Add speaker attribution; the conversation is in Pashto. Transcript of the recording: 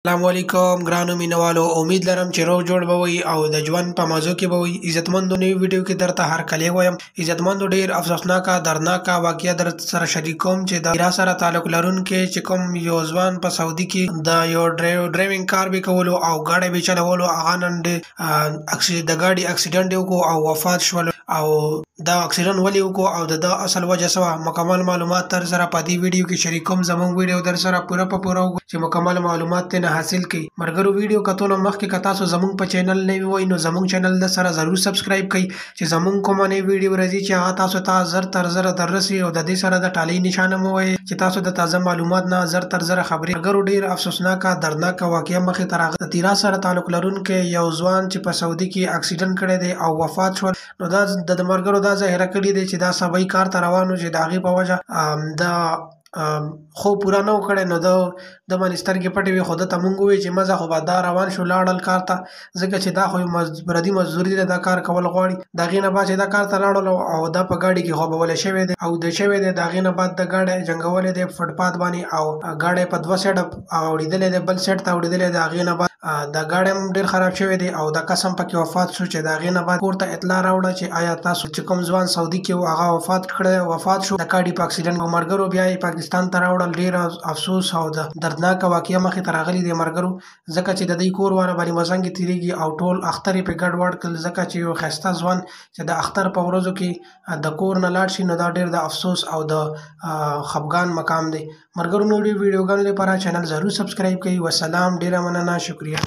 Speaker 1: السلام علیکم ګرانو مینوالو، امید لرم چې روغ جوړ به وئ او د ژوند په مزو کې به وئ. عزتمندو، نوې ویډیو کې درته هرکلی وایم. عزتمندو، ډیر افسوسناکه دردناکه واقعه در سره شریکوم چې د ایران سره تعلق لرونکی چې کوم یو ځوان په سعودي کې د یو ډرایوینګ کار به کولو او ګاډی به چلولو، هغه نن د ګاډي اکسیډنټ وکړو او وفات شول. او دا اکسیډنټ ولې وکړو او د ده اصل وجه څه وه، مکمل معلومات در سره په دې ویډیو کې شریکوم. زموږ ویډیو در سره پوره په پوره وګورئ چې مکمل معلومات ترې حاصل کړئ. ملګرو، ویډیو کتو نه مخکې که تاسو زموږ په چینل نوي وئ نو زموږ چینل در سره ضرور سبسکرایب کړئ چې زموږ کومه نوې ویډیو راځي چې هغه تاسو ته زر تر زره در رسي، او د دې سره د ټالۍ نشانه مو ووایئ چې تاسو د تازه معلومات نه زر تر زره خبرې. ملګرو، ډېر افسوسناکه دردناکه واقعه مخې ته راغله. د تیرا سره تعلق لرونکی یو ځوان چې په سعودي کې اکسیډنټ کړی دی او وفات شول. نو دا د ملګرو دا ظاهره کړې دی چې دا سبعي کار ته روان و چې د هغې په وجه د خوب پوره نه و کړی، نو ده د باندې سترګې پټې وې. خو ده ته مونږ وویل چې مزه خو به دا روان شو لاړل کار ته، ځکه چې دا خو یو پردي مزدوري ده، دا کار کول غواړي. د هغې نه بعد چې دا کار ته لاړل او دا په ګاډي کې خوبولی شوی دی او د شوی دی، د هغې نه بعد د ګاډی جنګولی دی فوټپات باندې او ګاډی په دوه سایډه اوړېدلی دی، بل سایډ ته اوړېدلی دی. د هغې نه بعد دا ګاډی هم ډېر خراب شوی دی او دا کس هم پکې وفات شو. چې د هغې نه بعد کور ته اطلاع راوړه چې آیا تاسو چې کوم ځوان سعودي کې و هغه وفات کړی، وفات شو د ګاډي په اکسیډنټ. او ملګرو بیا یې پاکستان ته راوړل. ډېر افسوس او د دردناکه واقعه مخې ته راغلي دی ملګرو، ځکه چې د دې کور والا باندې مزنګې تېرېږي او ټول اختر یې پرې ګډوډ کړل. ځکه چې یو ښایسته ځوان چې د اختر په ورځو کې د کور نه لاړ شي نو دا ډېر د افسوس او د خفګان مقام دی. ملګرو، نورې ویډیوګانو لپاره چینل ضرور سبسکرایب کړئ. وسلام، ډېره مننه، شکریه.